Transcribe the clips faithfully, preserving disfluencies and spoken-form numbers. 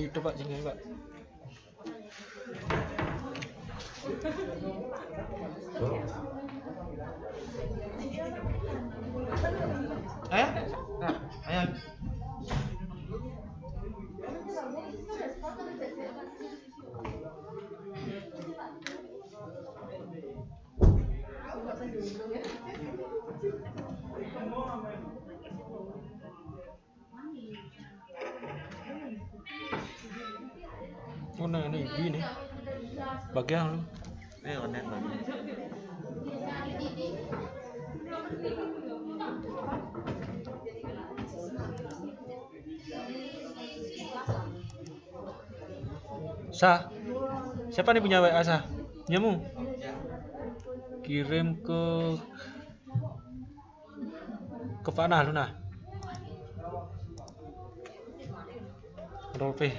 Itu, Pak, sini, Pak. Ayo. Nah, ayo. Oh, nah, ini, ini. Bagian lu. Eh, onek lagi. Sa, siapa nih punya W A, Sa? Nyamu? Kirim ke, ke Fana lu, nah. Rolfe.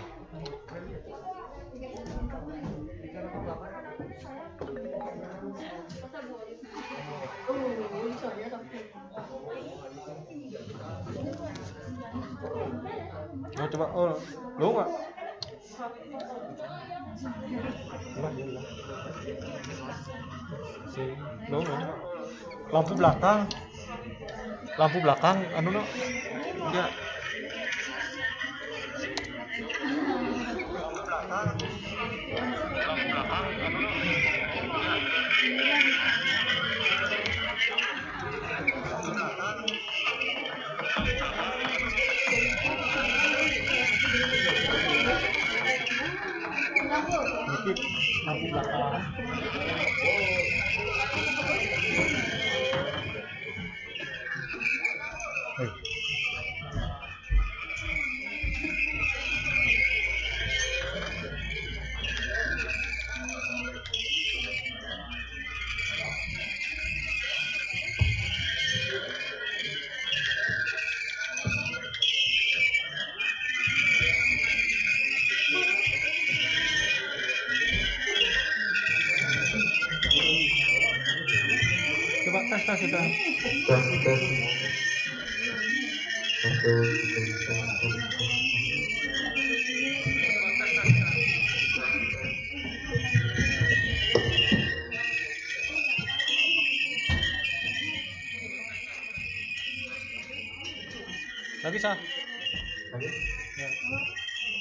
Oh, coba, oh, lu nggak? Lah, ya lah. Si, lu nggak? Lampu belakang. Lampu belakang, anu, no. Ya. Dikit, lampu belakang. Eh. Coba tes, tes kita. Tes, tes. Satu, satu, satu, satu. Nggak bisa. Lagi? Ya.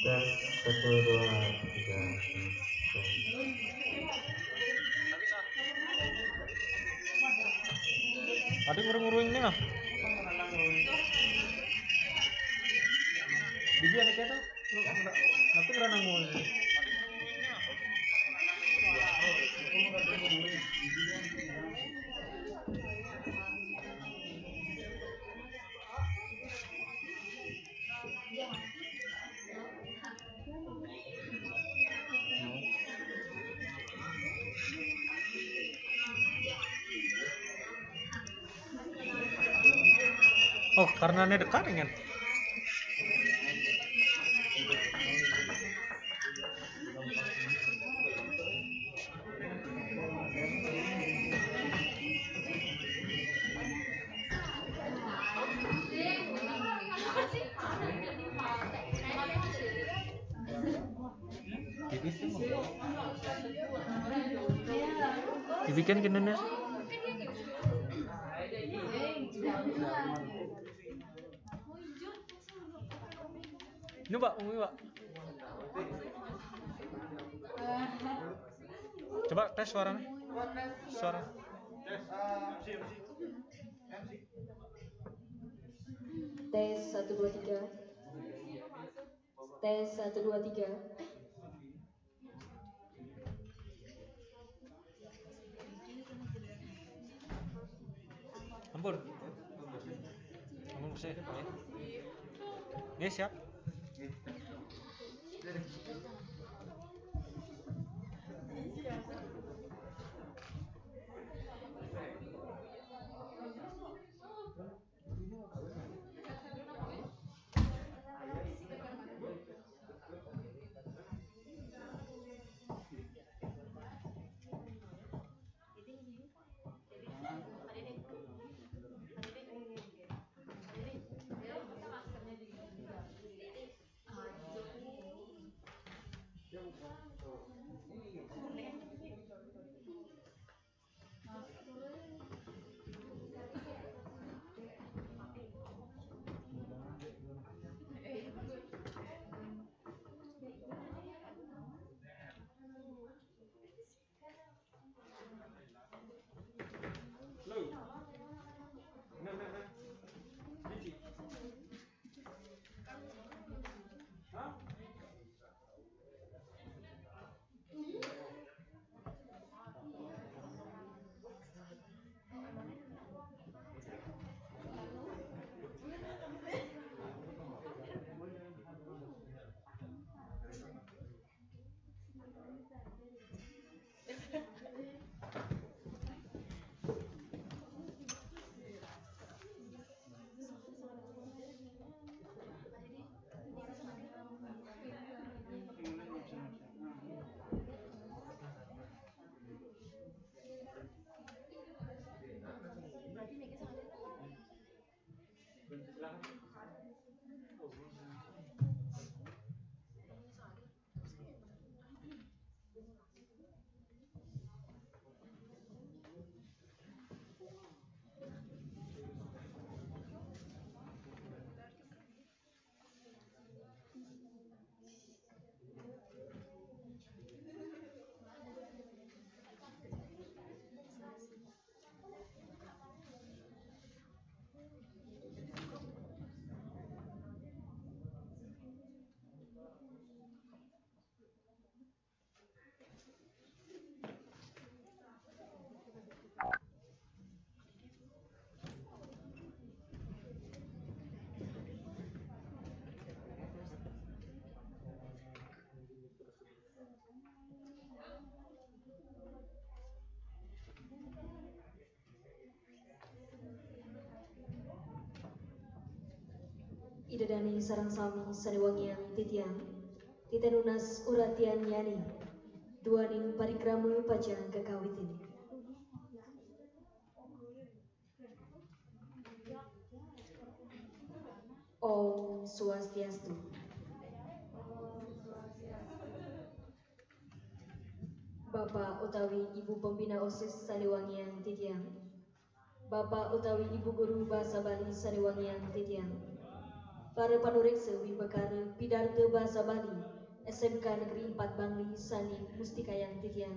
Tes, satu, dua, tiga. Tes. Ada ngurung-ngurung ini lah. Bibi ada kayak tuh. Nanti ngerana ngurung. Oh, karena ini dekat dengan. Dibikin gini nih. Ini, Pak, ini, Pak. Coba tes suaranya. Suara. Tes, satu, dua, tiga. Tes, satu, dua, tiga. Ampun. Ampun, Gusti. Nggih. Nggih, siap. Ida dané sareng sami sané wangiang titiang, titiang nunas uratian nyai duaning parikrama pacang kakawitin. Om Swastiastu. Bapak utawi Ibu Pembina OSIS sané wangiang titiang, Bapak utawi Ibu Guru Bahasa Bali sané wangiang titiang, para panuréksa wimbakara pidarta Bahasa Bali S M K Negeri empat Bangli sané mustikayang titiang,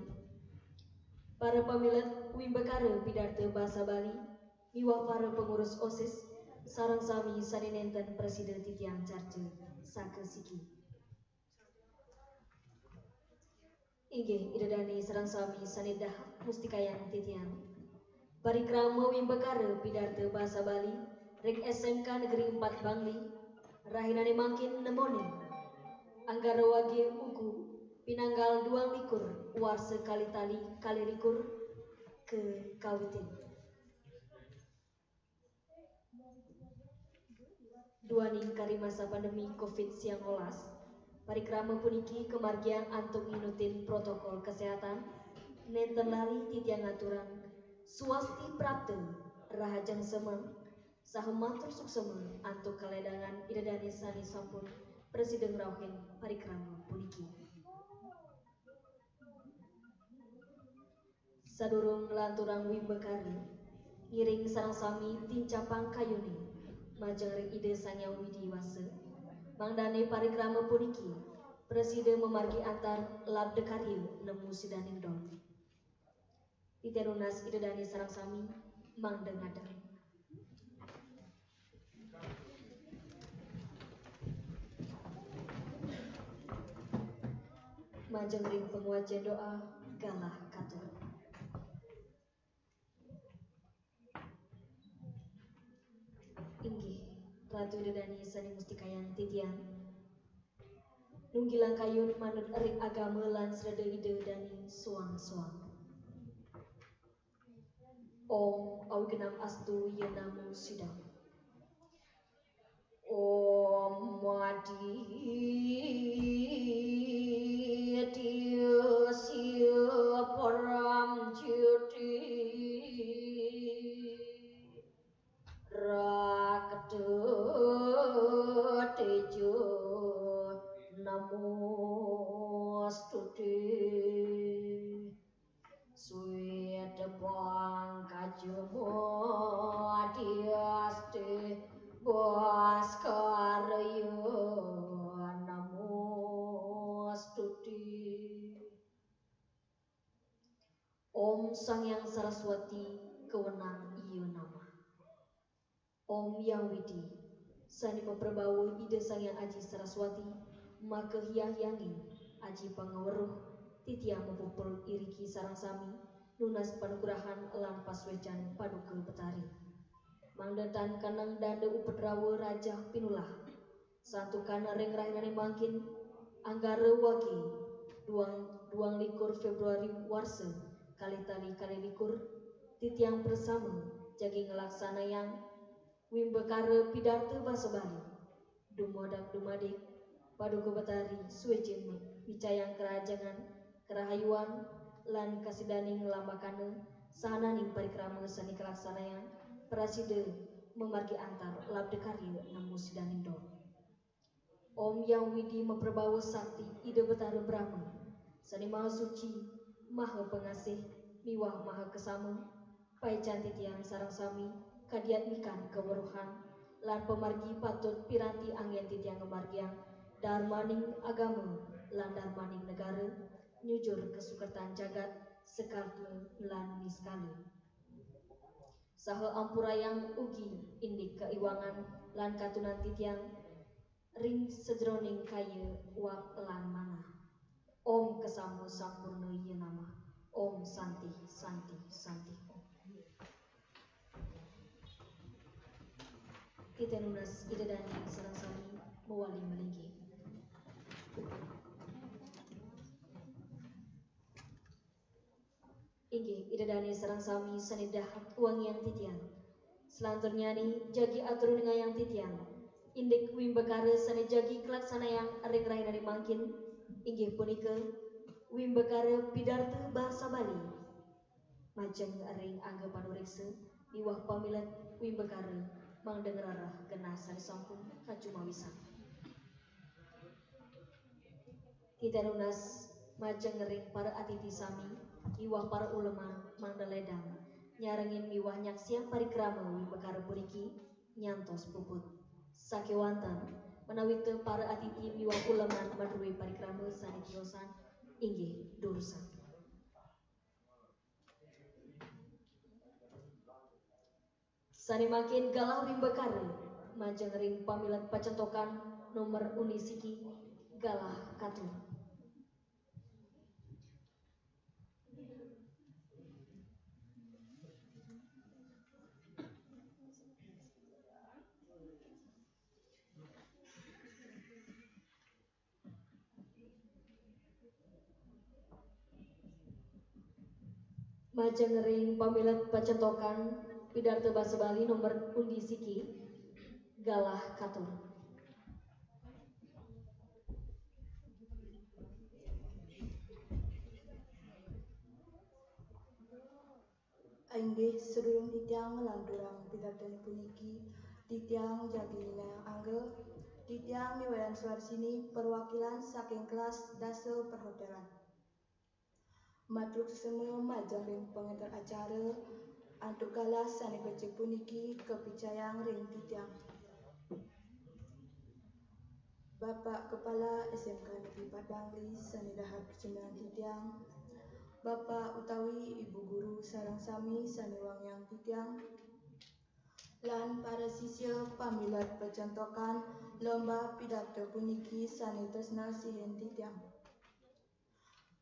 para pamilet wimbakara pidarta Bahasa Bali, miwah para pengurus OSIS sareng sami sané nénten prasida titiang carca sakasiki. Inggih, Ida dané sareng sami sané dahat mustikayang titiang. Parikrama wimbakara pidarta Bahasa Bali ring S M K Negeri empat Bangli, rahinané mangkin nemoné Anggara Wagé Ugu, pinanggal duang likur, warsa kalih tali kalih likur, kakawitin. Duaning kari masa pandemi covid siang welas, parikrama puniki kamargiang antuk nginutin protokol kesehatan, nénten lali titiang ngaturang swasti prapta, rahajeng semeng, saha matur suksema antuk kaledangan Ida dané sané sampun prasida ngrauhin parikrama puniki. Sadurung nglanturang wimbakara, ngiring sareng sami tincapang kayuné majeng ring Ida Sang Hyang Widi Wasa, mangdané parikrama puniki prasida mamargi antar labda karya nemu sidaning don. Titiang nunas Ida dané sareng sami mangda ngadeg. Majeng ring pangwacén doa galah katur. Inggih, Ratu Ida dané sané mustikayang titiang. Nunggilang kayun manut ring agama lan sreda Ida dané soang-soang. Om Awignam Astu Ye Namo Siddham. Om Aditya Param Jyoti Rakta Tejo Namostuti. Sweta Pankajam Aditya Bhaskara Namostuti. Om Sang Hyang Saraswati Kawenang Iya Namah. Om Hyang Widi, sané maprabawa Ida Sang Hyang Aji Saraswati, maka hyang-hyangé aji pangaweruh, titiang mapupul iriki sareng sami, nunas panugrahan lan pasuécan Paduka Betari. Mangda tan keneng danda upadrawa rajah pinulah. Santukan ring rahinané mangkin, Anggara Wagé, duang, duang likur Fébruari warsa kalih tali kalih likur, titiang prasama jagi nglaksanayang wimbakara pidarta basa Bali. Dumodak dumadik, Paduka Betari suécin micayang karahajengan, karahayuan, lan kasidaning nglambakana sahananing parikrama sané kalaksanayang, prasida mamargi antar labda karya nemu sidaning don. Om Hyang Widi maprabawa sakti Ida Betara Brahma, sané maha suci, maha pangasih, miwah maha kasama, paican titiang sareng sami kadiatmikan kaweruhan lan pamargi patut piranti anggén titiang ngamargiang darmaning agama lan darmaning negara, nyujur kasukertan jagat, sekala lan niskala. Saha ampurayang ugi indik kaiwangan lan katunan titiang ring sajeroning kaya wak lan manah. Om kasama sampurna Ye Namah. Om Santi, Santi, Santi Om. Titiang nunas Ida dané sareng sami mawali malinggih. Inggih, Ida dané sareng sami sané dahat wangiang titiang. Selanturnyané jagi aturang ayang titiang. Indik wimbakara sane jagi kalaksanayang ring rahinane mangkin, inggih punika wimbakara pidarta basa Bali. Majeng ring angga panureksa miwah pamilet wimbakara mangda ngrereh genah sane sampun kajumawisang. Titiang nunas majeng ring para atiti sami miwah para uleman mangda ledang nyarengin miwah nyaksiang parikrama wimbakara puniki nyantos puput. Sakewanten, menawita para atiti miwah uleman madue parikrama sane tiosan, inggih durusang. Sane mangkin galah wimbakara majeng ring pamilet pacentokan nomor undi siki, galah katur. Majeng ring pamilet pacentokan pidarta basa Bali nomor undi siki, galah katur. Inggih, sadurung titiang nglanturang pidartane puniki, titiang jagi nyinahang angga, titiang Ni Wayan Suarsini, perwakilan saking kelas dasa perhotelan. Matur suksma majeng ring pangenter acara antuk galah sane becik puniki kapicayang ring titiang. Bapak Kepala S M K Negeri Empat Bangli sane dahat kasemeang titiang, Bapak utawi Ibu Guru sareng sami sane wangiang titiang, lan para sisya pamilet pacentokan lomba pidarta puniki sane tresna sihin titiang.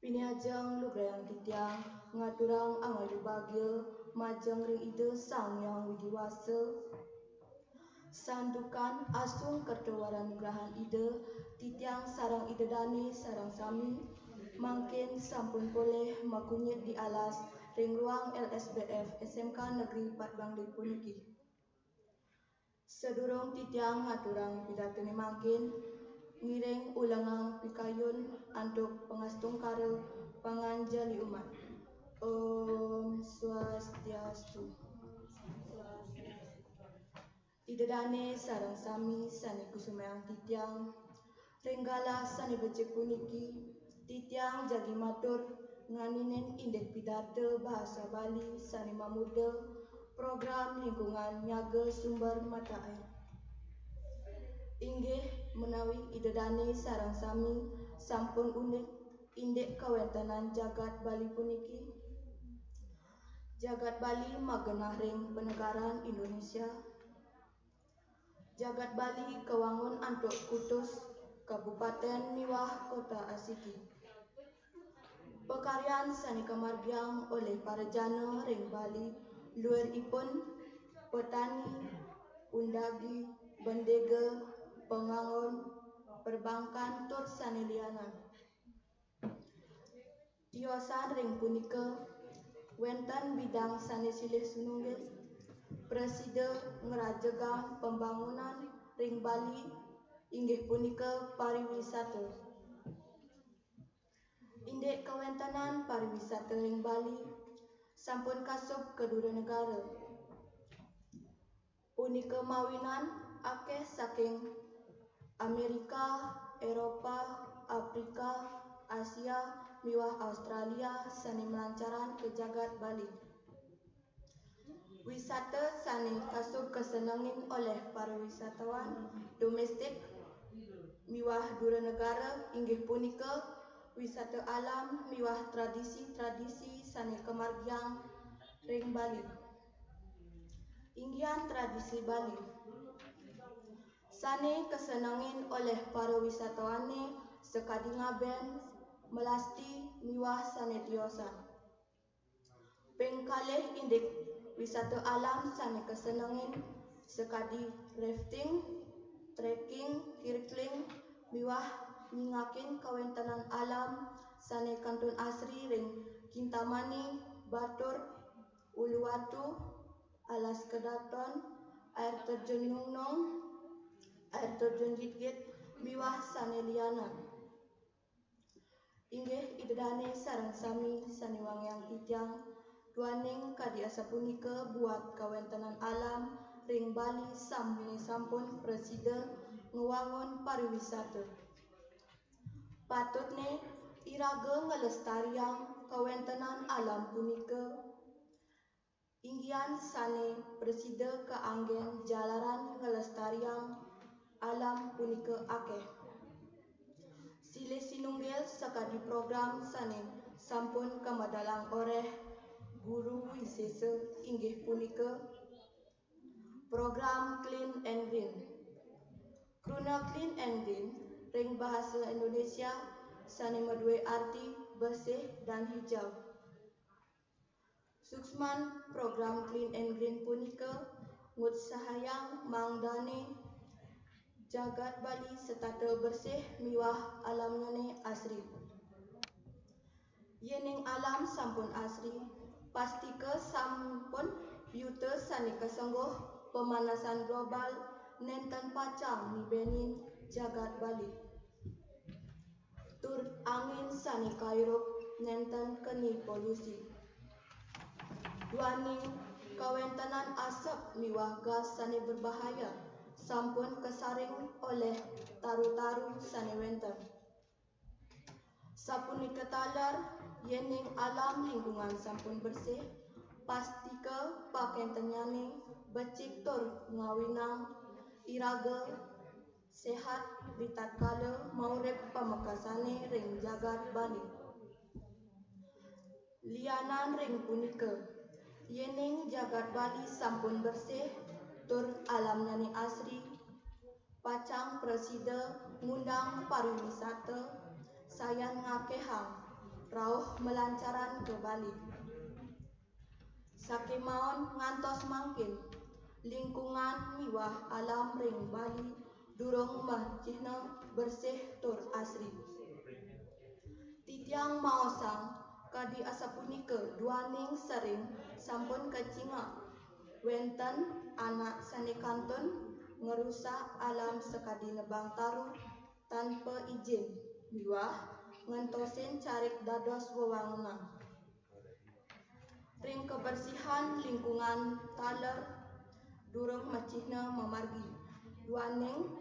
Pinih ajeng lugrayang titiang ngaturang angayu bagia majeng ring Ida Sang Hyang Widi Wasa. Santukan asung kerta wara nugrahan Ida, titiang sareng Ida dane sareng sami mangkin sampun polih makunyit di alas ring ruang L S B F S M K Negeri Empat Bangli puniki. Sadurung titiang ngaturang pidartane mangkin, ngiring ulengang pikayun antuk pangastungkara panganjali umat. Om Swastiastu. Ida dane sareng sami sane kusumayang titiang, ring galah sane becik puniki, titiang jagi matur nganinin indik pidarta basa Bali sane mamurda Program Lingkungan Nyaga Sumber Mata Air. Inggih menawi Ida dane sareng sami sampun uning indik kawentenan jagat Bali puniki. Jagat Bali magenah ring panegaran Indonesia. Jagat Bali kawangun antuk kutus, kabupaten miwah kota asiki. Pakaryan sane kamargiang olih para jana ring Bali, luiripun petani, undagi, bendega, panganggon, perbankan, tur sane lianan. Tiosan ring punika, wenten bidang sane silih sinunggil prasida ngrajegang pembangunan ring Bali, inggih punika pariwisata. Indik kawentenan pariwisata ring Bali sampun kasub ka dura negara. Punika mawinan akeh saking Amerika, Eropa, Afrika, Asia, miwah Australia sane malancaran ka jagat Bali. Wisata sane kasub kasenengin olih para wisatawan domestik miwah dura negara inggih punika wisata alam miwah tradisi-tradisi sane kamargiang ring Bali. Inggihan tradisi Bali sane kasenengin olih para wisatawane sakadi ngaben, melasti, miwah sane tiosan. Ping kalih indik wisata alam sane kasenengin sakadi rafting, trekking, kirkling, miwah nyingakin kawentenan alam sane kantun asri ring Kintamani, Batur, Uluwatu, Alas Kedaton, Air Terjun Nungnung, air terjun Gitgit miwah sane lianan. Inggih Ida dane sareng sami sane wangiang titiang, duaning kadi asapunika buat kawentenan alam ring Bali samune sampun prasida ngwangun pariwisata. Patutne iraga nglestariang kawentenan alam punika, inggian sane prasida kaanggen jalaran nglestariang alam punika akeh. Silih sinunggil sakadi program sane sampun kamedalang olih Guru Wisesa inggih punika program Clean and Green. Kruna Clean and Green ring bahasa Indonesia sane madue arti bersih dan hijau. Suksman program Clean and Green punika ngutsahayang mangdane jagat Bali setata bersih miwah alamnyane asri. Yening alam sampun asri, pastika sampun yuta sane kasengguh pemanasan global nenten pacang nibenin jagat Bali. Tur angin sane kairup nenten keni polusi. Duaning kawentenan asap miwah gas sane berbahaya sampun kasaring olih taru-taru sane wenten. Sapunika taler, yening alam lingkungan sampun bersih, pastika pakentennyane becik tur ngawinang iraga sehat ritatkala maurip pamekasane ring jagat Bali. Lianan ring punika, yening jagat Bali sampun bersih tur alamnyane asri, pacang prasida ngundang pariwisata sayan ngakehang rauh malancaran ka Bali. Sakemaon ngantos mangkin, lingkungan miwah alam ring Bali durung macihna bersih tur asri. Titiang maosang kadi asapunika duaning sering sampun kacingak wenten anak sane kantun ngrusak alam sakadi nebang taru tanpa ijin miwah ngentosin carik dados wewangunan. Ring kabersihan lingkungan taler durung macihna mamargi. Duaning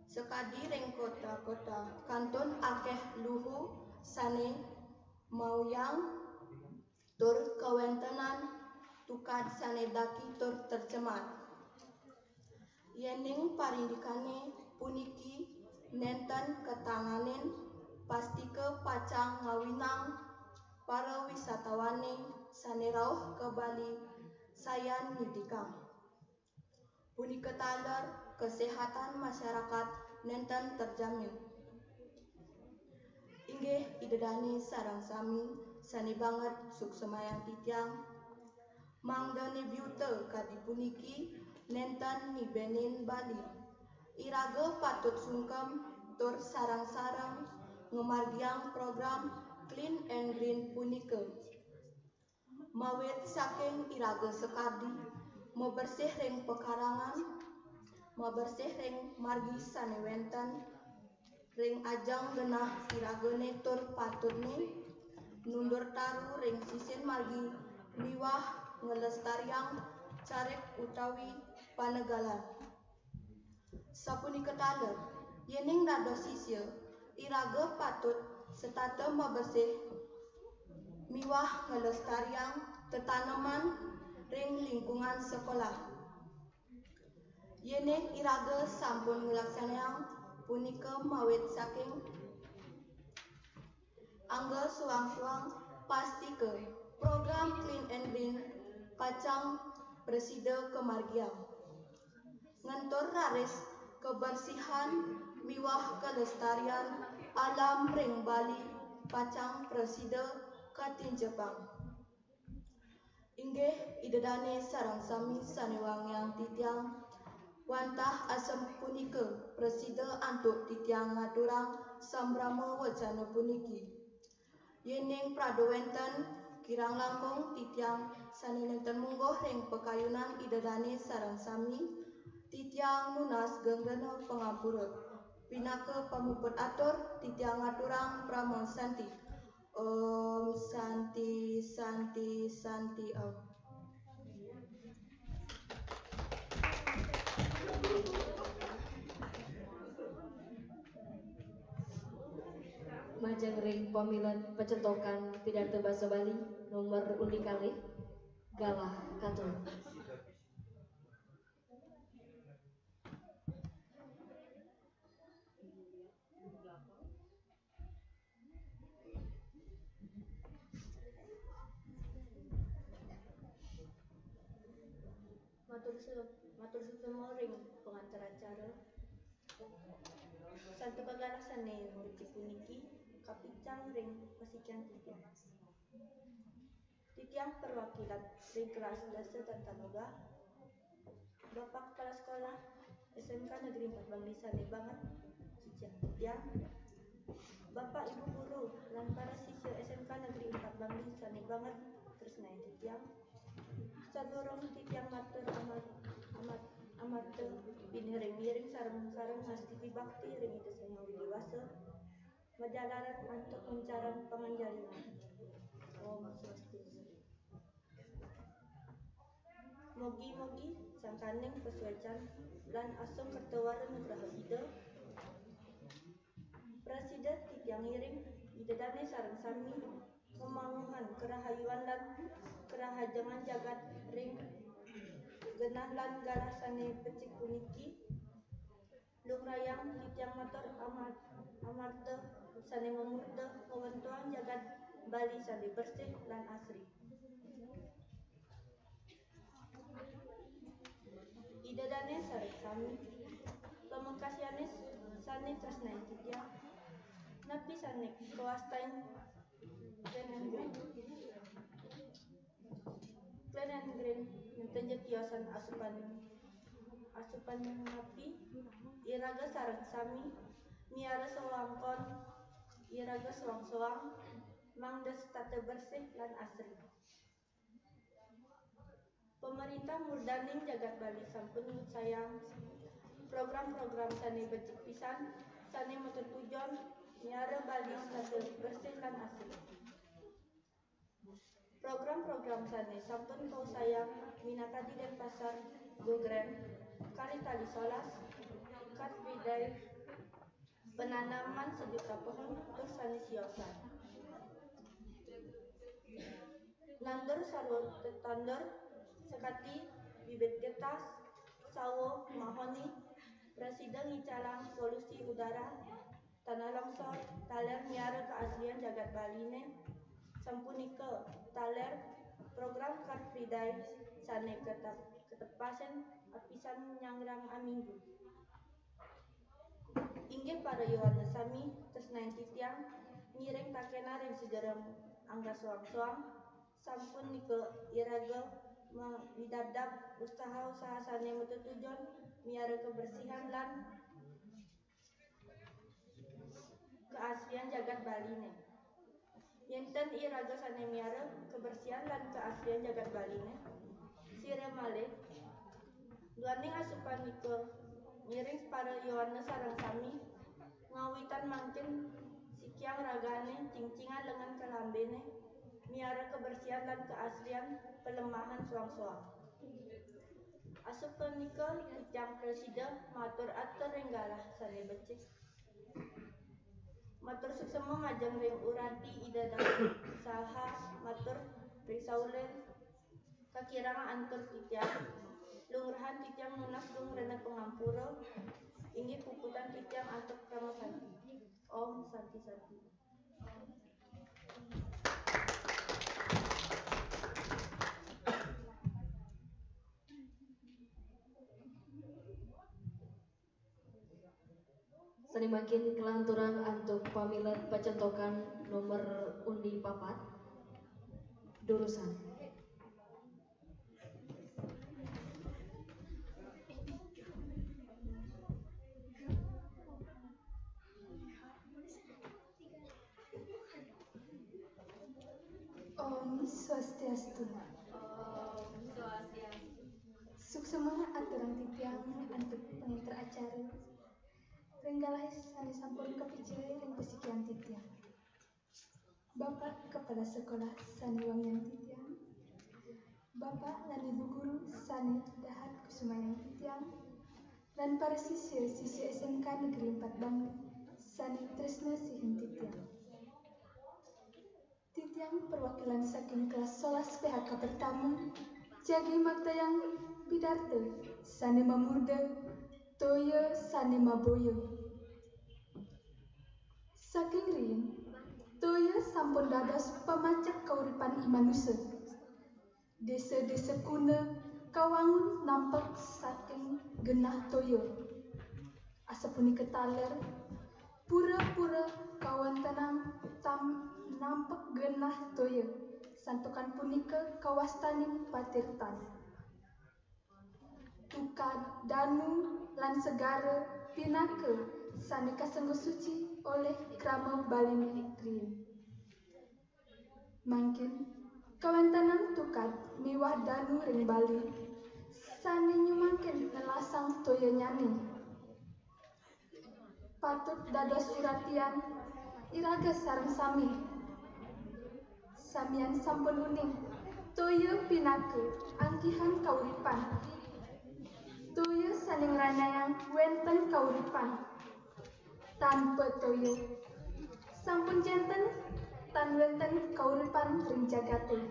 sakadi ring kota-kota kantun akeh luhu sane mauyang tur kawentenan tukad sane daki tur tercemar. Yening parindikane puniki nenten katanganin, pastika pacang ngawinang para wisatawane sane rauh ka Bali sayan ngidikang. Punika taler kesehatan masyarakat nenten terjamin. Inggih Ida dane sareng sami sane banget suksemayang titiang, mangdane biuta kadi puniki nenten nibenin Bali. Iraga patut sungkem tur sareng-sareng ngamargiang program Clean and Green punika. Mawit saking iraga sakadi mabersih ring pekarangan, mabersih ring margi sane wenten ring ajeng genah iragane tur patutne nundur taru ring sisin margi miwah nglestariang carik utawi panegalan. Sapunika taler, yening dados sisya, iraga patut setata mabersih miwah nglestariang tetaneman ring lingkungan sekolah. Yening iraga sampun nglaksanayang punika mawit saking angga suang-suang, pastika program Clean and Green pacang prasida kamargiang. Ngentur raris kabersihan miwah kalestarian alam ring Bali pacang prasida katincepang. Inggih Ida dane sareng sami sane wangiang titiang, wantah asapunika prasida antuk titiang ngaturang sambrama wacana puniki. Yening prada wenten kirang langkung titiang sane nenten mungguh ring pakayunan Ida dane sareng sami, Titiang nunas geng rena pangampura. Pinaka pamuput atur, titiang ngaturang parama santi. Om Santi, Santi, Santi, Om. Majeng ring pamilet pacentokan pidarta basa Bali nomor undi kalih, galah katur. Matur su-, matur suksma ring pangantar acara. Santukan galah sané becik puniki kapicang ring pasikian titiang. Titiang perwakilan ring kelas dasa Tata Boga. Bapak Kepala Sekolah S M K Negeri Empat Bangli sané banget sikian titiang. Bapak Ibu guru lan para sisya S M K Negeri Empat Bangli sané banget tresnain titiang. Sadurung titiang matur amat, amat, amarta, pinih ring ngiring sareng-sareng ngastiti bakti ring Ida Sang Hyang Widhi Wasa. Majalaran antuk nguncarang panganjalian. Om Swastiastu. Mugi-mugi sangkaning pasuécan lan asung kerta wara nugraha Ida, prasida titiang ngiring Ida dané sareng sami mamanguhan karahayuan lan karahajengan jagat ring genah lan galah sané becik puniki. Lungrayang titiang matur amar-, amarta sané mamurda ngwentuhang jagat Bali sané bersih lan asri. Ida dané sareng sami, pamekasnyané sané tresnain titiang, napi sané kawastain Klen and Green. Klen and Green, nénten ja tiosan asupan, asupan napi, iraga sareng sami miara wewengkon iraga soang-soang, mangda setata bersih lan asri. Pamaréntah murdaning jagat Bali sampun ngucayang program-program sané becik pisan, sané matetujon miara Bali setata bersih lan asri. Program-program sané sampun kaucayang minakadi Denpasar Go Green, Kali Tali Solas, Car Free Day, penanaman sejuta pohon, tur sané siosan. Nandur sarwa tetandur, sakadi bibit getah, sawo, mahoni, prasida ngicalang polusi udara, tanah longsor, taler miara kaasrian jagat Baliné, sapunika taler program Car Free Day sané ketep-, ketepasin apisan nyanggrang aminggu. Inggih para yowana sami, tresnain titiang ngiring takéna ring sajeroning angga soang-soang, sapunika iraga ma-, midabdab usaha-usaha sané matetujon miara kebersihan lan kaasrian jagat Baliné. Yén ten iraga sané miara kebersihan lan kaasrian jagat Baliné, sira malih, duaning asupan nika ngiring para yowana sareng sami ngawitan mangkin sikiang ragané, cingcingan lengan kalambéné, miara kebersihan lan kaasrian palemahan soang-soang. Asupan nika titiang prasida matur atur ring galah sané becik. Matur suksma majeng ring urati Ida Dané saha matur ring saulin kakirangan antuk titiang. Lungrahang titiang nunas geng rena pangampura. Inggih puputang titiang antuk parama santi. Om Santi Santi. Sané mangkin kalanturang antuk pamilet pacentokan nomor undi papat. Durusang. Om Swastiastu. Om Swastiastu. Suksma aturang titiang Antuk pengenter acara. Ring galahé sané sampun kapica ring pasikian titiang. Bapak kepala sekolah sané wangiang titiang. Bapak lan ibu guru sané dahat kusumayang titiang. Lan para sisya-sisya S M K Negeri Empat Bangli sané tresna sihin titiang. Titiang perwakilan saking kelas solas P H K pertama, jagi maktayang pidarta sané mamurda Toya Sané Maboya. Saking riin, toya sampun dados pamacek kauripan i manusa. Désa-désa kuna kawangun nampek saking genah toya. Asapunika taler, pura-pura kawéntenan tam-, nampek genah toya, santukan punika kawastanin patirtan. Tukad, danu, lan segara pinaka sané kasengguh suci olih krama Baliné riin. Mangkin, kawéntenan tukad miwah danu ring Bali sané nyumangkin nelasang toyanyané. Patut dados suratian iraga sareng sami. Samian sampun uning, toya pinaka anggihan kauripan. Toya sané ngranayang wénten kauripan. Tanpa toya, sampun janten tan wénten kauripan ring jagaté.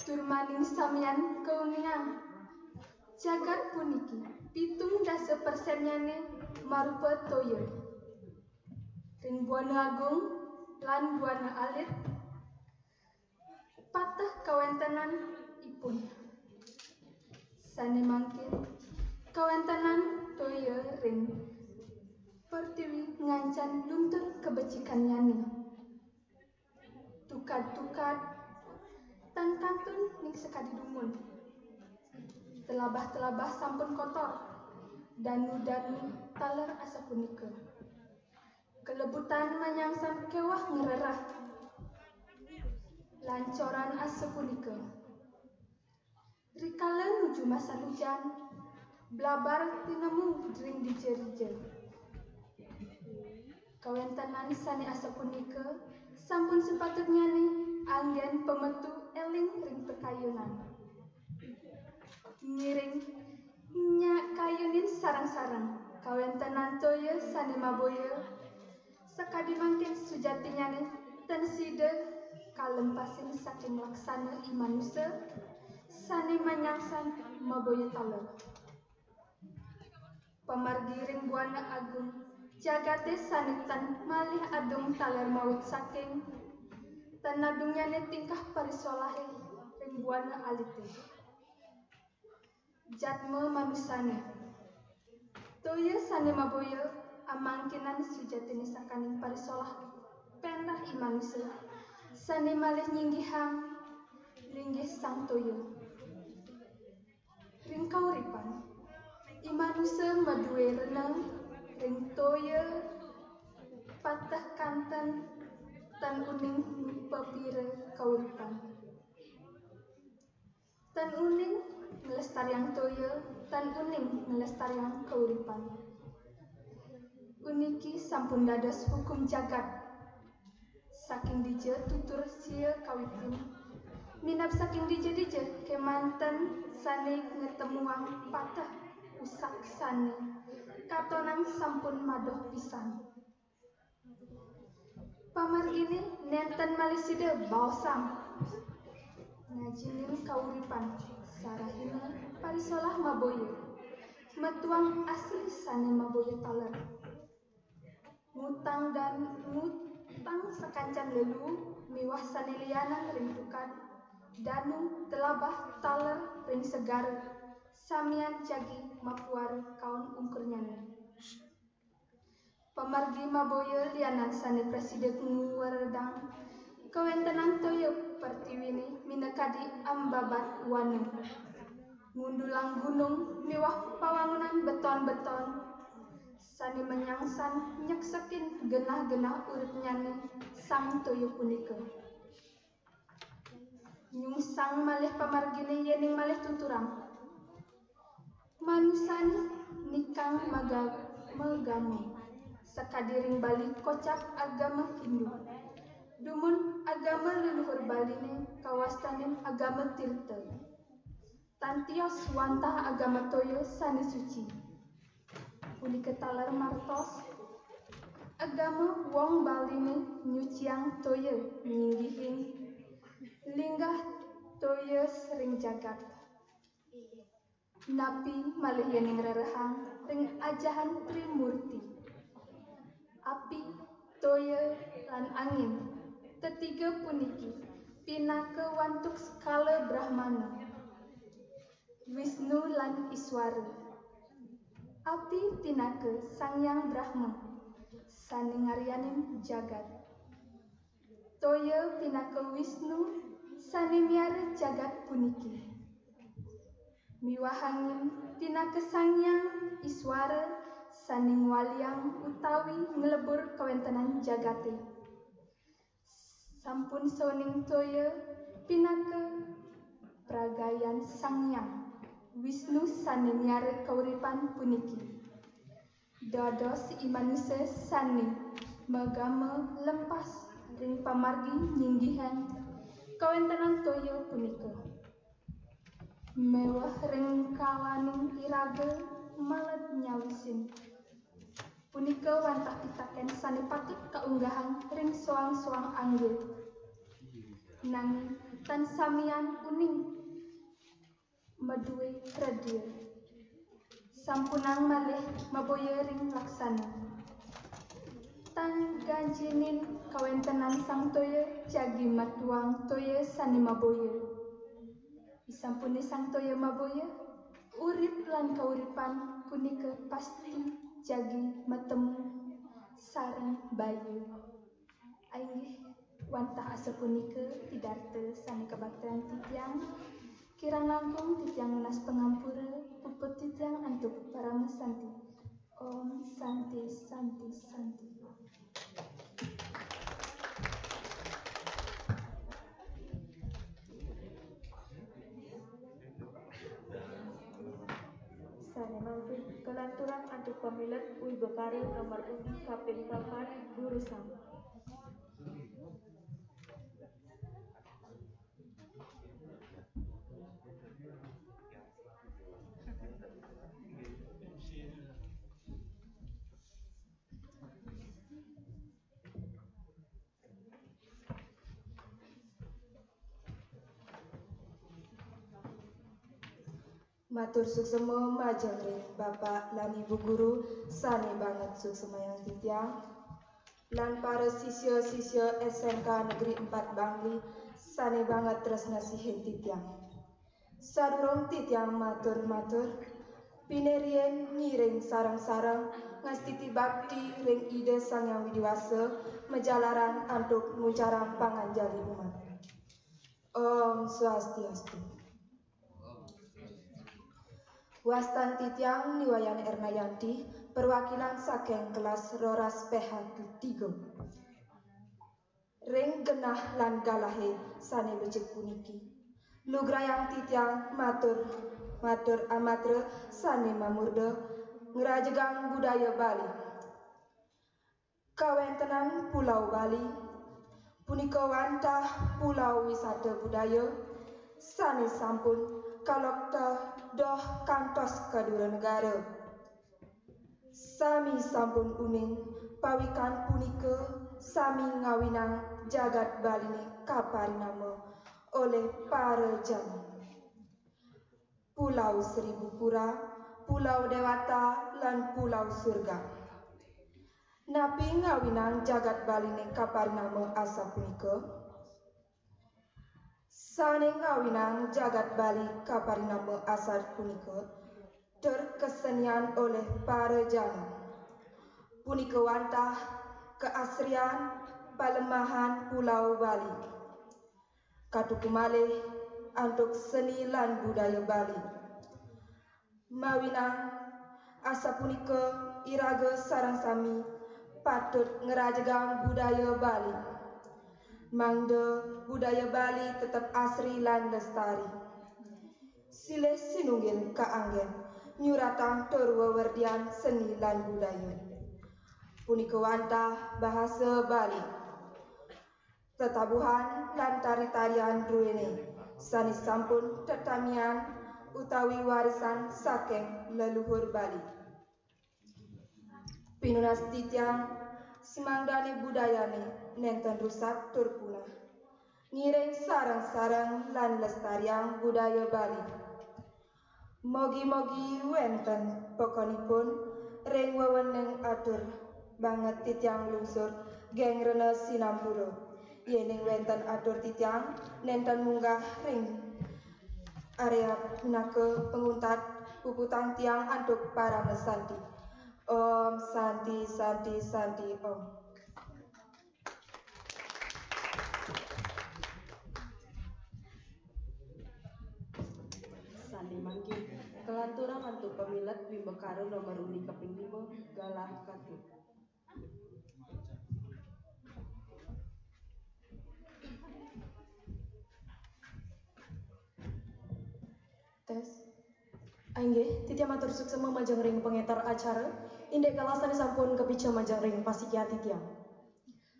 Tur malih samian kauningang, jagat puniki pitung dasa persennyané marupa toya. Ring buana agung lan buana alit, pateh kawéntenan ipun. Sané mangkin, kawéntenan toya ring pertiwi ngancan luntur kabecikannyané. Tukad-tukad tan kantun ning sakadi dumun. Telabah-telabah sampun kotor. Danu-danu taler asapunika. Kalebutan manyangsan kéweh ngrereh. Lancoran asapunika. Rikala nuju masa hujan, blabar tinemu ring dija-dija. Kawéntenan sané asapunika sampun sapatutnyané anggén pametu éling ring pakayunan. Ngiring nyakayunin sareng-sareng kawéntenan toya sané maboya, sakadi mangkin sujatinyané tan sida kalempasin saking laksana i manusa sané manyangsan maboya taler. Pamargi ring buana agung, jagaté sané tan malih adung taler maut saking, tan nadungnyané tingkah parisolahé ring buana alité. Jatma manusané. Toya sané maboya amangkinan sujatiné sakaning parisolah péndah i manusa, sané malih nyinggihang linggih sang toya. Ring kauripan, i manusa madué rena ring toya pateh kanten tan uning mapira kauripan. Tan uning nglestariang toya, tan uning nglestariang kauripan. Uniki sampun dados hukum jagat. Saking dija tutur sia kawitin, minab saking dija-dija kémanten sané ngatemuang pateh usak sané katonang sampun madoh pisan. Pamarginé nénten malih sida baosang. Ngajinin kauripan, sarahina parisolah maboya, metuang asli sané maboya taler. Ngutang dan ngutang sakancan lelu miwah sané lianan ring tukad, danu, telabah, taler ring segara, samian jagi mapuara kaon ungkurnyané. Pamargi maboya lianan sané prasida ngweredang kawéntenan toya pertiwiné minakadi ambabat wana. Ngundulang gunung miwah pawangunan beton-beton sané manyangsan nyeksekin genah-genah uripnyané sang toya punika. Nyungsang malih pamarginé yéning malih tuturang. Manusani nikang maga-, magama sakadi ring Bali kocap agama Hindu. Dumun agama leluhur Baliné kawastanin agama Tirta. Tan tios wantah agama toya sané suci. Punika taler mangertos agama wong Baliné nyuciang toya nyinggihin linggah toya ring jagat. Napi malih yéning rerehang ring ajahan Trimurti. Api, toya, lan angin, tetiga puniki pinaka wantuk skala Brahmana, Wisnu lan Iswara. Api pinaka Sang Hyang Brahma, sané ngaryanin jagat. Toya pinaka Wisnu, sané miara jagat puniki. Miwah angin pinaka Sang Hyang Iswara sané ngwaliang utawi nglebur kawéntenan jagaté. Sampun sawining toya pinaka pragayan Sang Hyang Wisnu sané miara kauripan puniki. Dados i manusa sané magama lempas ring pamargi nyinggihan kawéntenan toya punika. Miwah ring kalaning iraga maled nyawisin. Punika wantah pitakén sané patut kaunggahang ring soang-soang angga. Nanging tan samian uning madué pradia. Sampunang malih maboya ring laksana. Tan ganjinin kawéntenan sang toya jagi matuang toya sané maboya. Disampuné sang toya maboya, urip lan kauripan punika pasti jagi matemu sareng baya. Inggih, wantah asapunika pidarta sané kabaktan titiang. Kirang langkung titiang nunas pangampura, puput titiang antuk parama santi. Om Santi, Santi, Santi. Sané mangkin kalanturang antuk pamilet uwi bakara nomor undi kaping papat durusang. Matur suksema majeng ring Bapak lan Ibu Guru sané banget suksemayang titiang, lan para sisya-sisya S M K Negeri Empat Bangli sané banget tresnasihin titiang. Sadurung titiang matur-matur, pinih riin ngiring sareng-sareng ngastiti bakti ring Ida Sang Hyang Widi Wasa majalaran antuk nguncarang panganjali umat. Om Swastiastu. Wastan titiang Ni Wayan Ernayanti, perwakilan saking kelas roras P H tiga. Ring genah lan galahé sané becik puniki, lugrayang titiang matur, matur amatra sané mamurda ngrajegang budaya Bali. Kawéntenan Pulau Bali punika wantah pulau wisata budaya sané sampun kalokta doh kantos ka dura negara. Sami sampun uning pawikan punika sami ngawinang jagat Baliné kaparinama olih para jani. Pulau Seribu Pura, Pulau Dewata, lan Pulau Surga. Napi ngawinang jagat Baliné kaparinama asapunika? Sané ngawinang jagat Bali kaparinama asapunika, tur kasenian olih para jana. Punika wantah kaasrian palemahan Pulau Bali. Katuku malih antuk seni lan budaya Bali. Mawinang asapunika iraga sareng sami patut ngrajegang budaya Bali. Mangda budaya Bali tetep asri lan lestari. Silih sinunggil kaanggén nyuratang tur wewerdian seni lan budaya. Punika wantah bahasa Bali. Tetabuhan lan tari-tarian druene sane sampun tetamian utawi warisan saking leluhur Bali. Pinunas titiang simangdane budayane nenten rusak tur punah. Ngiring sareng-sareng lan lestariang budaya Bali. Mogi-mogi wenten pokonipun ring weweneng atur banget titiang lungsur geng rena sinampura. Yening wenten atur titiang nenten munggah ring area punaka panguntat puputang tiang antuk parama santi. Om Santi, Santi, Santi, Om. Sandi mangkin, kalanturang antuk pamilet wimbakara nomor undi kaping lima, galah katut. Tes. Inggih, titiang matur suksma majeng ring pangeter acara, indik galah sane sampun kapica majeng ring pasikia titiang.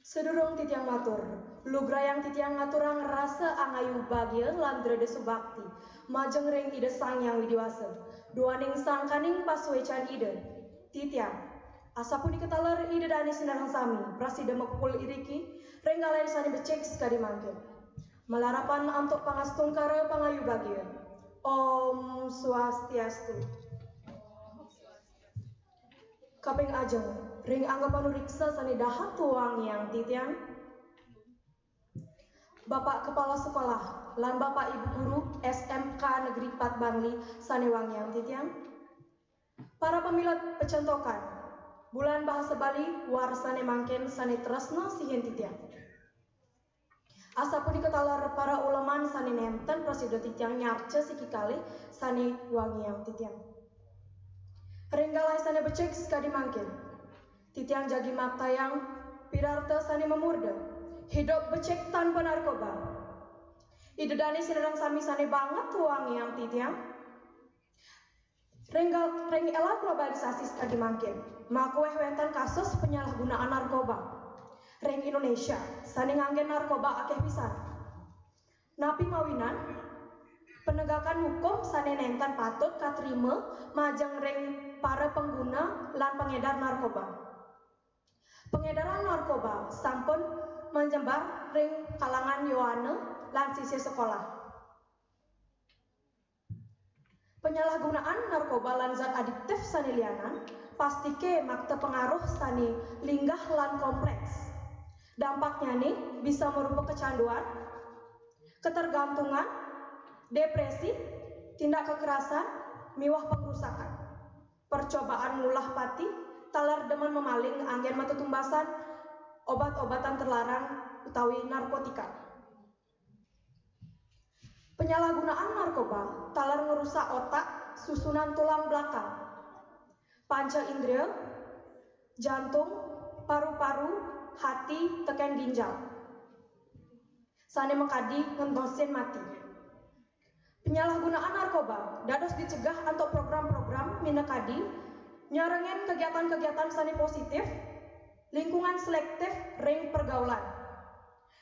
Sadurung titiang matur, lugrayang titiang ngaturang rasa angayu bagia lan dreda subakti majeng ring Ida Sang Hyang Widi Wasa, duaning sangkaning pasuecan Ida. Titiang, asapunika taler Ida dane sinareng sami, prasida makupul iriki ring galah sane becik sakadi mangkin. Malarapan antuk pangastungkara pangayu bagia. Om Swastiastu. Kaping ajeng, ring angga panuriksa sane dahat wangiang titiang, Bapak Kepala Sekolah lan Bapak Ibu Guru S M K Negeri Empat Bangli sane wangiang titiang, para pamilet pecentokan Bulan Bahasa Bali warsane mangkin sane tresna sihin titiang. Asapunika taler para uleman sane nenten prasida titiang nyarca siki kalih sane wangiang titiang. Ring galah sane becik sakadi mangkin, titiang jagi maktayang pidarta sane mamurda, hidup becik tanpa narkoba. Ida dane sinareng sami sane banget wangiang titiang. Ring, ring era globalisasi sakadi mangkin, makueh wenten kasus penyalahgunaan narkoba ring Indonesia sane nganggen narkoba akeh pisan. Napi mawinan? Penegakan hukum sane nenten patut katrima majeng ring para pengguna lan pengedar narkoba. Pengedaran narkoba sampun manyebar ring kalangan yowana lan sisya sekolah. Penyalahgunaan narkoba lan zat adiktif sane lianan pastike makta pengaruh sane linggah lan kompleks. Dampaknyane bisa marupa kecanduan, ketergantungan, depresi, tindak kekerasan, miwah pangrusakan. Percobaan ngulah pati, taler demen mamaling anggen matetumbasan obat-obatan terlarang utawi narkotika. Penyalahgunaan narkoba taler ngrusak otak, susunan tulang belakang, panca indria, jantung, paru-paru, hati, teken ginjal. Sane makadi ngentosin mati. Penyalahgunaan narkoba dados dicegah antuk program-program minakadi nyarengin kegiatan-kegiatan sane positif, lingkungan selektif ring pergaulan.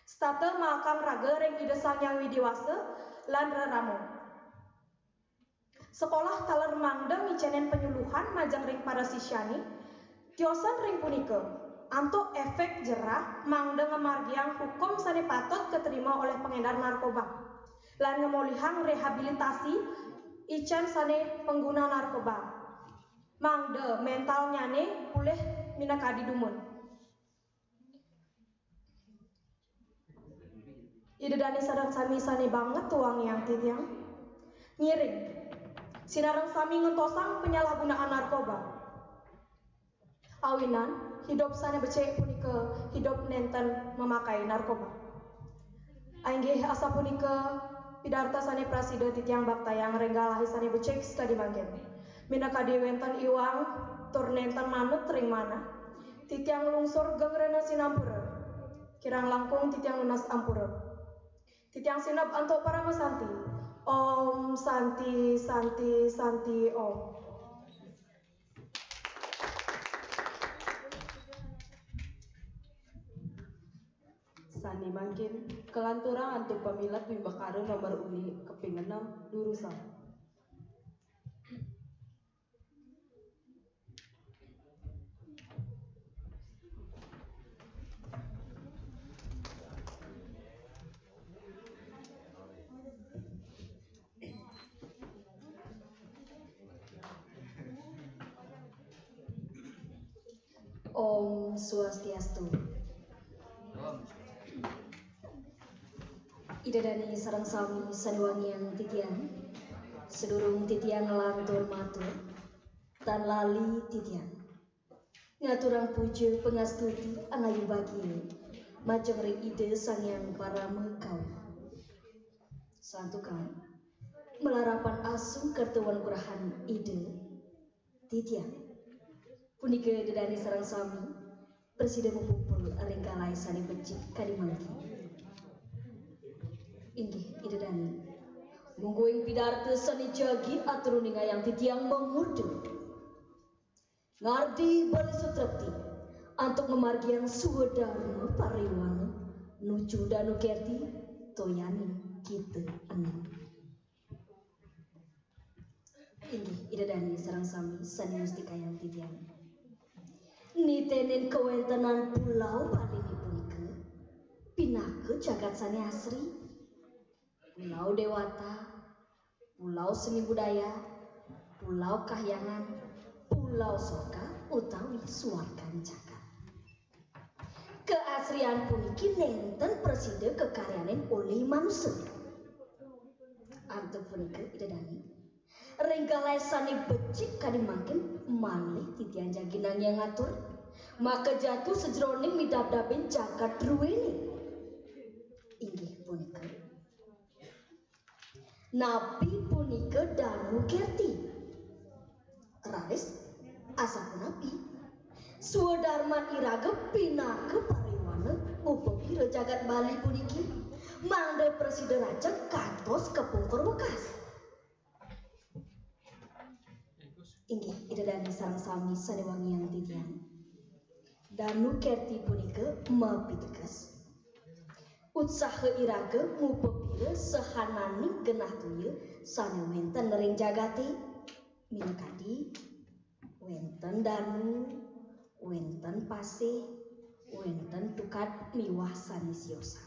Setata maakang raga ring Ida Sang Hyang Widi Wasa lan rerama. Sekolah taler mangda ngicenin penyuluhan majeng ring para sisyane, tiosan ring punika, antuk efek jerah mangda ngamargiang hukum sane patut katrima olih pengedar narkoba, lan ngamolihang rehabilitasi icen sane pengguna narkoba, mangda mentalnyane pulih minakadi dumun. Ida dane sareng sami sane banget tuang yang titiang. Ngiring. Sinareng sami ngentosang penyalahgunaan narkoba. Awinan, hidup sane becik punika hidup nenten memakai narkoba. Inggih asapunika pidarta sane prasida titiang baktayang ring galahe sane becik sakadi mangkin. Minakadi wenten iwang tur nenten manut ring manah, titiang nglungsur geng rena sinampura. Kirang langkung titiang nunas ampura. Titiang sineb antuk parama santi. Om Santi, Santi, Santi, Om. Kalanturang antuk pamilet wimbakara nomor undi kaping enam, durusang. Om Swastiastu. Ida dane sareng sami sane wangiang titiang, sadurung titiang nglantur matur, tan lali titiang ngaturang puja pangastuti angayu bagia majeng ring Ida Sang Hyang Parama Kawi. Santukan malarapan asung kerta wanugrahan Ida, titiang punika Ida dane sareng sami prasida mapupul ring galahé sané becik kadi mangkin. Inggih, Ida dane, mungguing pidarta sané jagi atur uningayang titiang mangurdu. Ngardi bali sutrepti antuk ngamargiang swadarma pariwana nuju Danu Kerti, toyaning kita enem. Inggih, Ida dane sareng sami sané mustikayang titiang. Nitenin kawéntenan Pulau Baliné punika pinaka jagat sané asri. Pulau Dewata, Pulau Seni Budaya, Pulau Kahyangan, Pulau Sorga utawi Suargan Jagat. Kaasrian puniki nénten prasida kakaryanin olih manusa. Antuk punika, Ida dane, ring galahé sané becik kadi mangkin malih titiang jagi nangiang atur, makajatu sajeroning midabdabin jagat druéné. Inggih punika, napi punika Danu Kerti? Raris, asapunapi swadarman iraga pinaka pariwana ngupapira jagat Bali puniki, mangda prasida rajeg kantos kapungkur wekas? Inggih, Ida dane sareng sami sané wangiang titiang. Danu Kerti punika mapiteges utsaha iraga ngupapira sahananing genah toya sané wénten ring jagaté, minakadi wénten danu, wénten pasih, wénten tukad miwah sané siosan.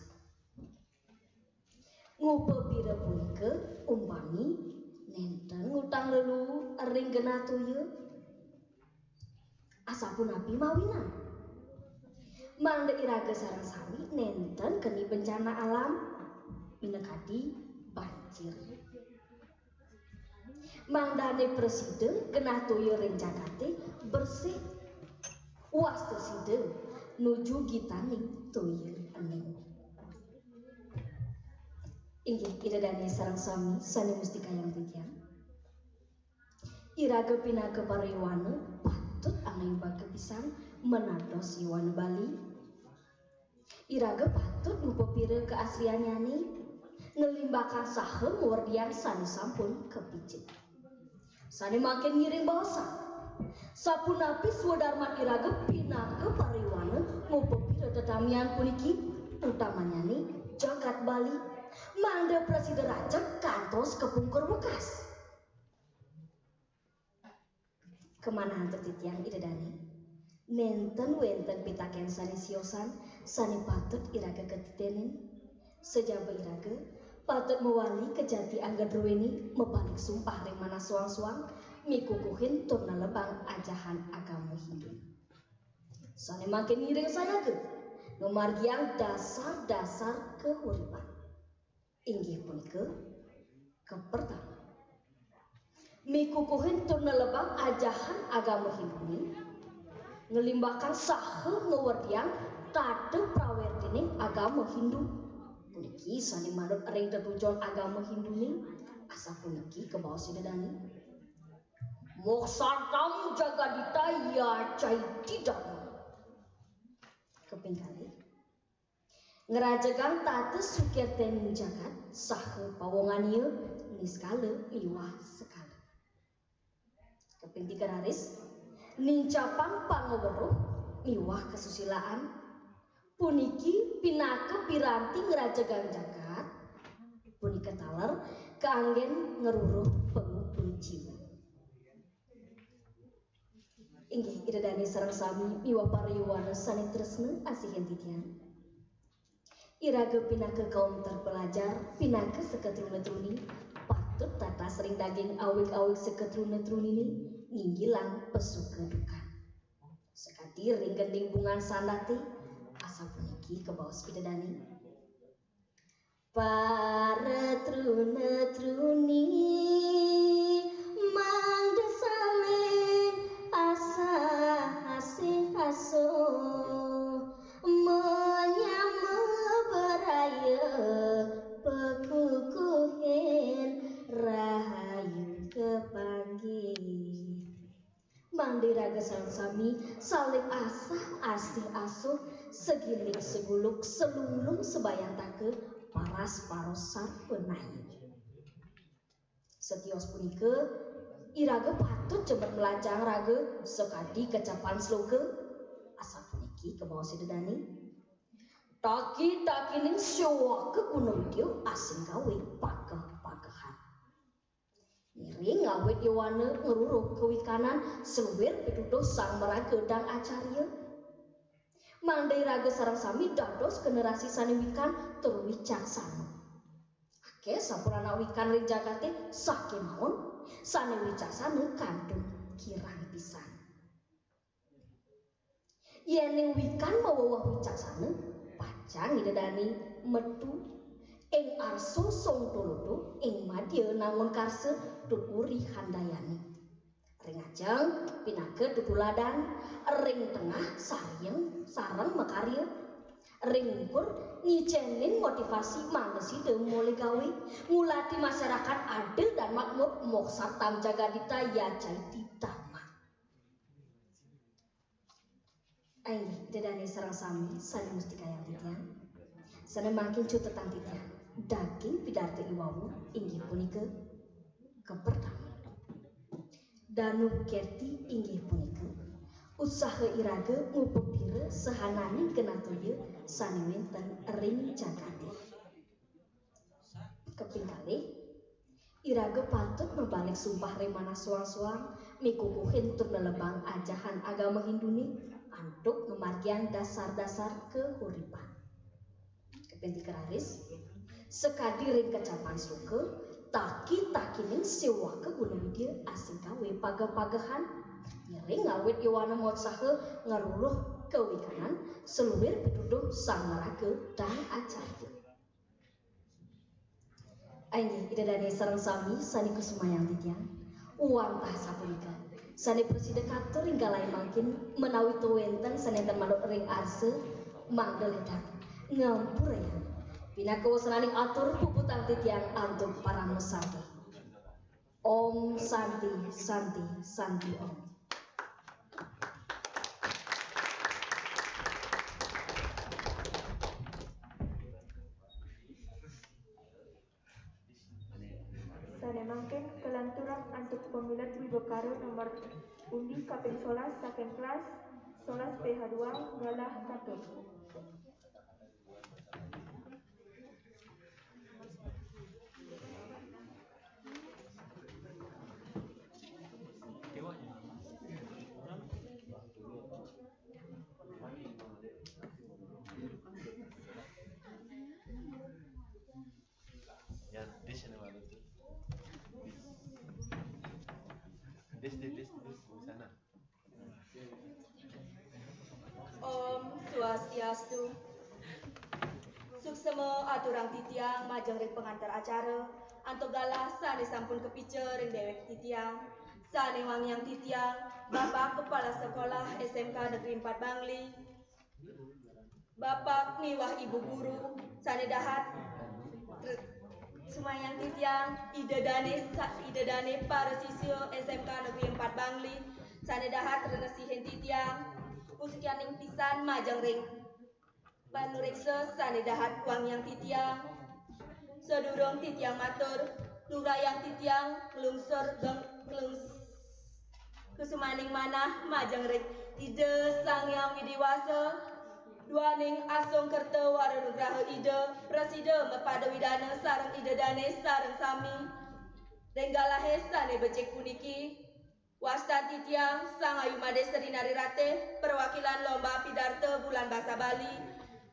Ngupapira punika umpami nénten ngutang leluu ring genah toya? Asapunapi mawinan? Mangda iraga sareng sami nénten keni bencana alam, minakadi banjir. Mangdané prasida genah toya ring jagaté bersih, wasta sida nuju gitaning toya ening. Inggih, Ida dane sareng sami sané mustikayang titiang. Iraga pinaka pariwana patut angayu baga pisan manados yowana Bali. Iraga patut ngupapira kaasriannyané, nglimbakang saha ngawerdiang sané sampun kapicik. Sané mangkin ngiring baosan, sapunapi swadarman iraga pinaka pariwana ngupapira tetamian puniki, utamannyané jagat Bali, mangda prasida rajeg kantos kapungkur wekas? Kamanah antuk titiang, Ida dane, nénten wénten pitakén sané siosan sané patut iraga katitenin. Sajaba iraga patut mawali ka jati angga druéné, mabalik sumpah ring manah soang-soang, mikukuhin tur nelebang ajahan agama Hindu. Sané mangkin ngiring sayaga ngamargiang dasar-dasar kauripan. Inggih punika, kapertama, mikukuhin tur nelebang ajahan agama Hinduné, nglimbakang saha ngawerdiang tata prawertining agama Hindu. Puniki sané manut ring tetujon agama Hinduné, asapuniki kabaos Ida dane. Moksartham jagadhita yacaiti dhamma. Kaping kalih, ngrajegang tata sukirtening jagat saha pawongan ia niskala miwah sekala. Kaping tiga raris, nincapang pangaweruh miwah kasusilaan, Puniki pinaka piranti ngrajegang jagat, punika taler kanggen ngruruh pangupul jiwa. Inggih, Ida Dane sareng sami miwah para yowana sane tresna asihin titiang. Iraga pinaka kaum terpelajar, pinaka seketruna-truni, patut tatas ring daging awig-awig seketruna-trunine, nginggilang pasuka dukan. Sakadi ring gending bungan sandati, asapuniki kabaos Ida Dane. Para truna-truni mangda saling asah asih asuh, menyama beraya pekukuhin rahayu kepanggih. Mangda iraga sareng sami saling asah asih asuh, sagiling saguluk, salunglung sabayantaka, paras paros sarpanaya. Satios punika, iraga patut jemet mlajahang raga sakadi kecapan sloka, asapuniki kabaos Ida Dane. Taki-takining siwaka guna widya asing gawe pageh-pagehan. Ngiring awit yowana ngruruh kawikanan saluir pituduh Sang Maraga Dang Acarya. Mangda iraga sareng sami dados generasi sane wikan tur wicaksana. Akeh sampun anak wikan ring jagate, sakemawon sane wicaksana kantun kirang pisan. Yening wikan maweweh wicaksana, pacang Ida Dane metu ing arsa songtolodo ing madya nangun karsa tuturi handayani. Ring ajeng pinaka tutuladan, ring tengah sareng, sareng makarya, ring ungkur ngicenin motivasi mangda sida mole gawe, ngulati masyarakat adil dan makmur, moksartham jagadhita yacaiti dharma. Inggih, Ida Dane sareng sami sane mustikayang titiang. Sane mangkin cutetang titiang daging pidarta iwau inggih punika kapertama. Danu Kerti inggih punika usaha iraga ngupapira sahananing genatoya sane wenten ring jagate. Kaping kalih, iraga patut mabalik sumpah ring manah soang-soang, mikukuhin tur nelebang ajahan agama Hindune antuk ngamargiang dasar-dasar kahuripan. Kaping tiga raris, sakadi ring kacapan sloka, taki-takining siwaka guna widya asing gawe pageh-pagehan, ngiring awit yowana motsaha ngruruh kawikanan saluir pituduh Sang Maraga Dang Acarya. Inggih, Ida Dane sareng sami sane kusumayang titiang. Wantah sapunika, sane prasida katur ing kalahe mangkin menawi to wenten sane enten manut ring arsa, mangda ledang ngampurayang. Pinaka wasananing atur puputang titiang antuk parama santi. Om Santi, Santi, Santi Om. Sane mangkin kalanturang antuk pamilet wiwekara nomor undi kaping solas saking kelas solas P H dua galah katut. Ya, di sini malu tuh. Di sini, di sini, di sana. Om Swastiastu. Suksma aturang titiang majeng ring pangantar acara, antuk galah sane sampun kapica ring dewek titiang, sane wangiang titiang, Bapak Kepala Sekolah S M K Negeri empat Bangli, Bapak miwah Ibu Guru sane dahat, re-, sumayang titiang, Ida Dane sa-, Ida Dane para sisya S M K Negeri empat Bangli sane dahat renesihin titiang, usianing pisan majeng ring panureksa sane dahat wangiang titiang. Sadurung titiang matur, turayang titiang nglungsur geng-, nglungs-, kusumaning manah majeng ring Ida Sang Hyang Widi Wasa. Duaning asung kerta wara nugraha Ida, prasida mapada widana sareng Ida dane sareng sami. Ring galahe sane becik puniki, wastan titiang Sang Ayu Made Sri Nari Ratih, perwakilan lomba pidarta Bulan Basa Bali,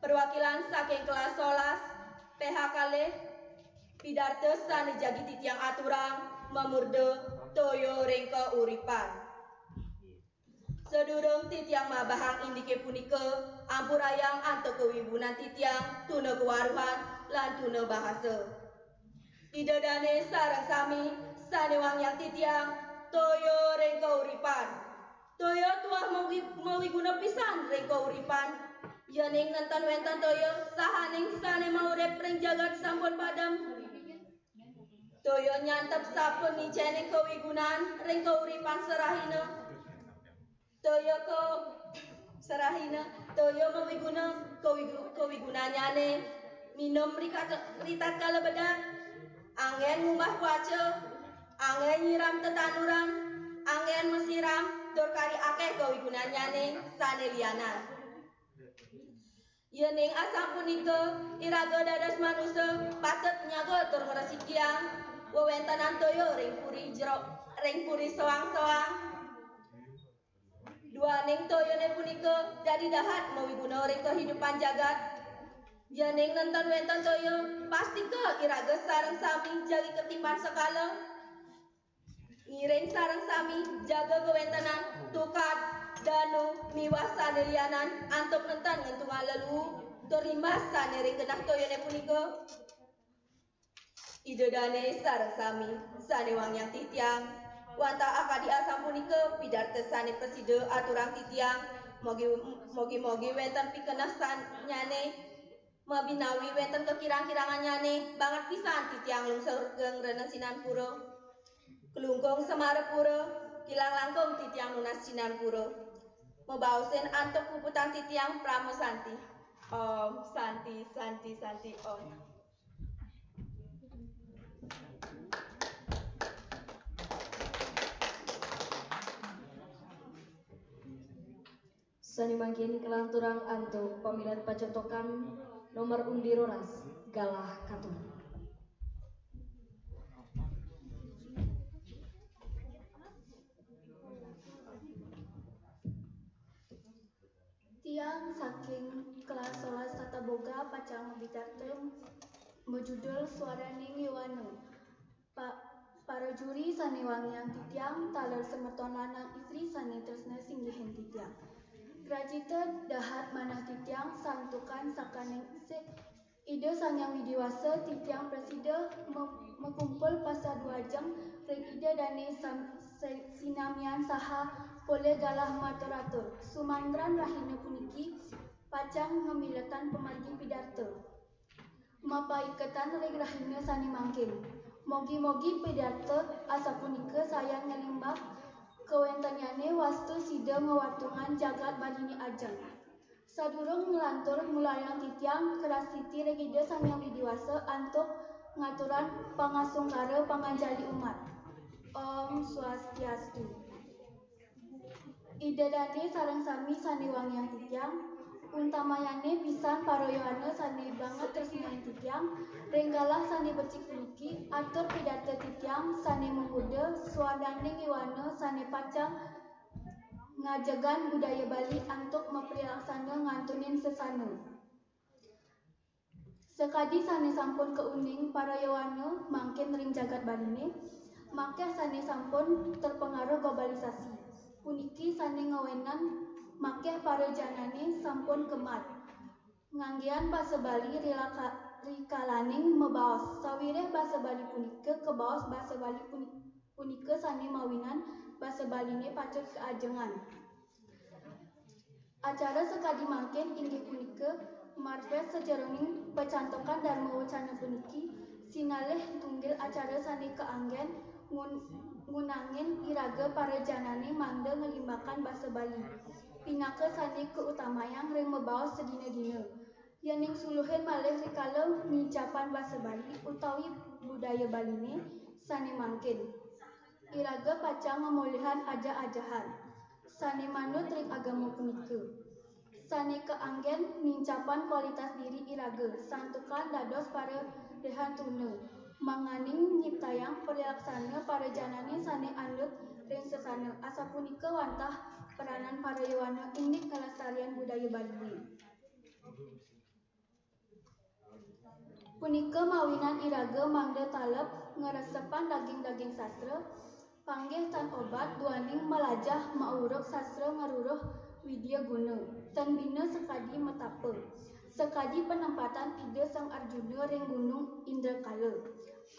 perwakilan saking kelas solas P H kalih, pidarta sane jagi titiang aturang, mamurda Toya ring Kauripan. Sadurung titiang mabahang indike punika, ampurayang antuk kawibunan titiang, tuna kawaruhan, lan tuna bahasa. Ida dane sareng sami, sane wangiang titiang, toya ring kauripan. Toya tuah mawi-, mawiguna pisan ring kauripan. Yening nenten wenten toya, sahaning sane maurip ring jagat sampun padem. Toya nyantep sapungicening kawigunan ring kauripan sarahina. Toya ka sarahina, toya mawiguna kawigu-, kawigunanyane minum rikat-, ritatkala bedak, anggen ngumbah waca, anggen nyiram tetanduran, anggen masiram, tur kari akeh kawigunanyane sane lianan. Yening asapunika, iraga dados manusa patut nyaga tur ngresiki wewentenan toya ring puri jero, ring puri soang-soang. Duaning toyane punika dadi dahat mawiguna ring kahidupan jagat. Yening nenten wenten toya, pastika iraga sareng sami jagi katimpang sekala. Ngiring sareng sami jaga kawentenan tukad, danu, miwah sane lianan antuk nenten ngentungang leluu tur limbas sane ring genah toyane punika. Ida dane sareng sami sane wangiang titiang, wantah akadi asapunika pidarta sane prasida aturang titiang, mogi, mogi-mogi wenten pikeneh sanyane. Mabinawi wenten kakirang-kirangannyane, banget pisan titiang lungsur geng rena sinampura. Klungkung Semarapura, kilang langkung titiang nunas sinampura. Mabaosin antuk puputang titiang Parama Santi. Om Santi, Santi, Santi, Om. Sane mangkin kalanturang antuk pamilet pacotokan nomor undi roras, galah katur. Tiang saking kelas solas Tata Boga pacang mabidarta majudul Swaraning Yowana. Pa-, para juri sane wangiang titiang, taler semeton lanang istri sane tresna singgihin titiang. Gracita dahat manah titiang santukan sakaning isih Ida Sang Hyang Widi Wasa, titiang prasida me-, makumpul pasaduajeng ring Ida dane sam-, se-, sinamian saha polih galah matur-atur. Sumantran rahina puniki pacang ngamiletan pamargi pidarta. Mapaiketan ring rahina sane mangkin. Mogi-mogi pidarta asapunika sayan nglimbak kawentennyane wastu sida ngwartungang jagat Baline ajeng. Sadurung nglantur, mulayang titiang kerastiti ring Ida Sang Hyang Widi Wasa antuk ngaturang pangasungkara panganjali umat. Om Swastiastu. Ida dane sareng sami sane wangiang titiang, utamayane pisan para yowana sane banget tresnain titiang, ring galah sane becik puniki, atur pidarta titiang sane mamuda swaraning yowana sane pacang ngajegang budaya Bali antuk maprilaksana ngantunin sesana. Sakadi sane sampun kauning para yowana mangkin ring jagat Baline, makeh sane sampun terpengaruh globalisasi puniki sane ngawinan makeh para janane sampun kemat nganggiang basa Bali rilaka-, rikalaning mabaos. Sawiréh basa Bali punika kabaos, basa Bali puni-, punika sane mawinan basa Baline patut kaajengan. Acara sakadi mangkin inggih punika manifest sajeroning pacantokan Dharma Wacana puniki, sinalih tunggil acara sane kaanggen ngun-, ngunangin iraga para janane mangda ngalimbakang basa Bali pinaka sane kautamayang ring mabaos sadina-dina. Yening suluhin malih rikala ngicapang basa Bali utawi budaya Baline sane mangkin, iraga pacang ngamolihang ajah-ajahan sane manut ring agama punika. Sané kaanggén nincapan kualitas diri iraga, santukan dados para rehantuna, mangdaning nyiptayang palaksana para jananing sané andut ring sesana. Asapunika wantah peranan para yowana indik ngalestariang budaya Baliné. Punika mawinan iraga mangda taler ngresepang daging-daging sastra, panggih tan obat duaning malajah mauruk sastra ngaruruh widya guna, tan bina sakadi matapa, sakadi panempatan Ida Sang Arjuna ring Gunung Indrakala.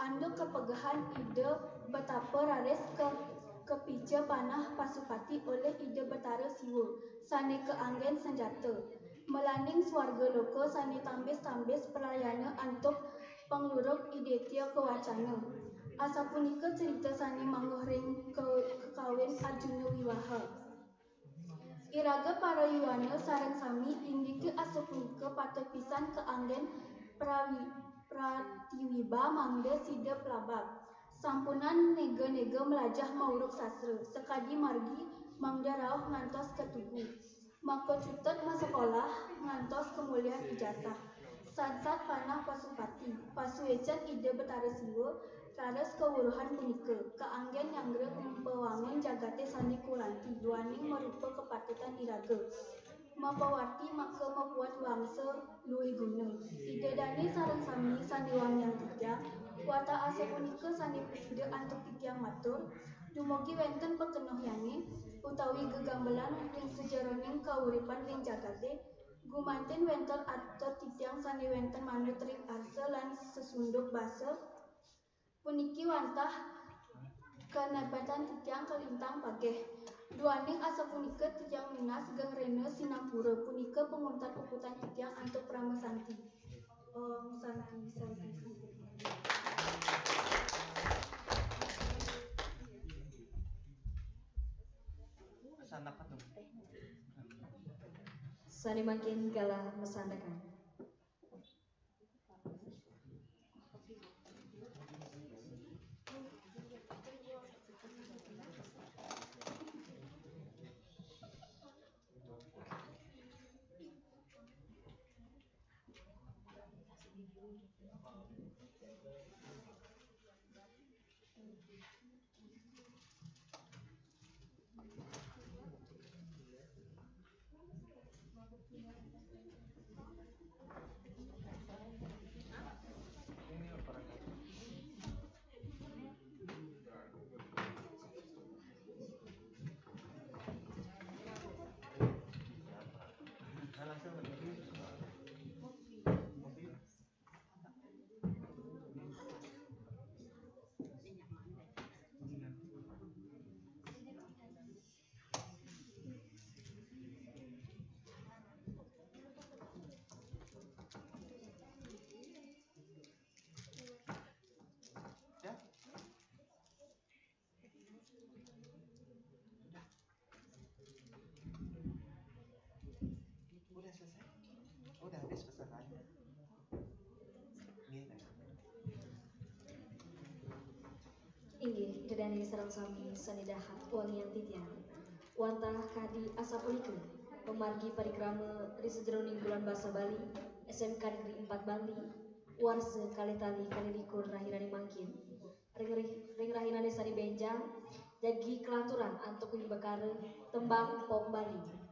Anduk kapegehan Ida betapa raris ka-, kapica panah Pasupati olih Ida Betara Siwa sané kaanggén sanjata, melaning swarga loka sané tambis-tambis prayana antuk pangluruk idetya kawacana. Asapunika cerita sané mangguh ring ke-, kekawin Arjuna Wiwaha. Iraga para yowana sareng sami indika asapunika patut pisan kaanggén prawi-, pratiwibha mangda sida plabab. Sampunang néga-néga mlajah mauruk sastra, sakadi margi mangda rauh ngantos ka tugu. Maka cutet masekolah ngantos kamulihan ijazah. Sansat panah Pasupati, pasuécan Ida Betara Siwa, raris kawuruhan punika, kaanggén nyanggra mapawangun jagaté sané kuranti, duaning marupa kapatutan iraga. Mapawarti maka mapuat wangsa luih guna. Ida dané sareng sami sané wangiang titiang, wantah asapunika sané prasida antuk titiang matur, dumugi wénten pakenohyané utawi gegambelan ring sajeroning kauripan ring jagaté, gumantin wénten atur titiang sané wénten manut ring arsa lan sesunduk basa, puniki wantah kanerbatan titiang kalintang pageh. Duaning asapunika titiang nunas geng rena sinampura, punika panguntat puputang titiang antuk parama santi. Om Santi, Santi, Santi. Sané mangkin galah masandekan. Udah selesai? Udah habis pesertanya? Nggih, dah. Inggih, Ida dané sareng sami sané dahat wangiang titiang. Wantah kadi asapunika, pamargi parikrama ring sajeroning Bulan Basa Bali, S M K Negeri empat Bangli, warsa kalih tali kalih likur rahinané mangkin, ring, ring, ring rahinané sané bénjang, jagi kalanturang antuk wimbakara tembang pop Bali.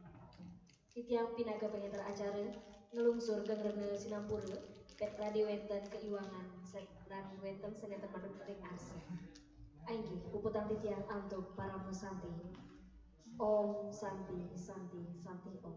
Titiang pinaka pangénter acara, nglungsur geng rena sinampura, pét radia wénten kaiwangan, sat-, lan wénten sané manut ring arsa. Inggih, puputang titiang antuk parama santi. Om Santi, Santi, Santi Om.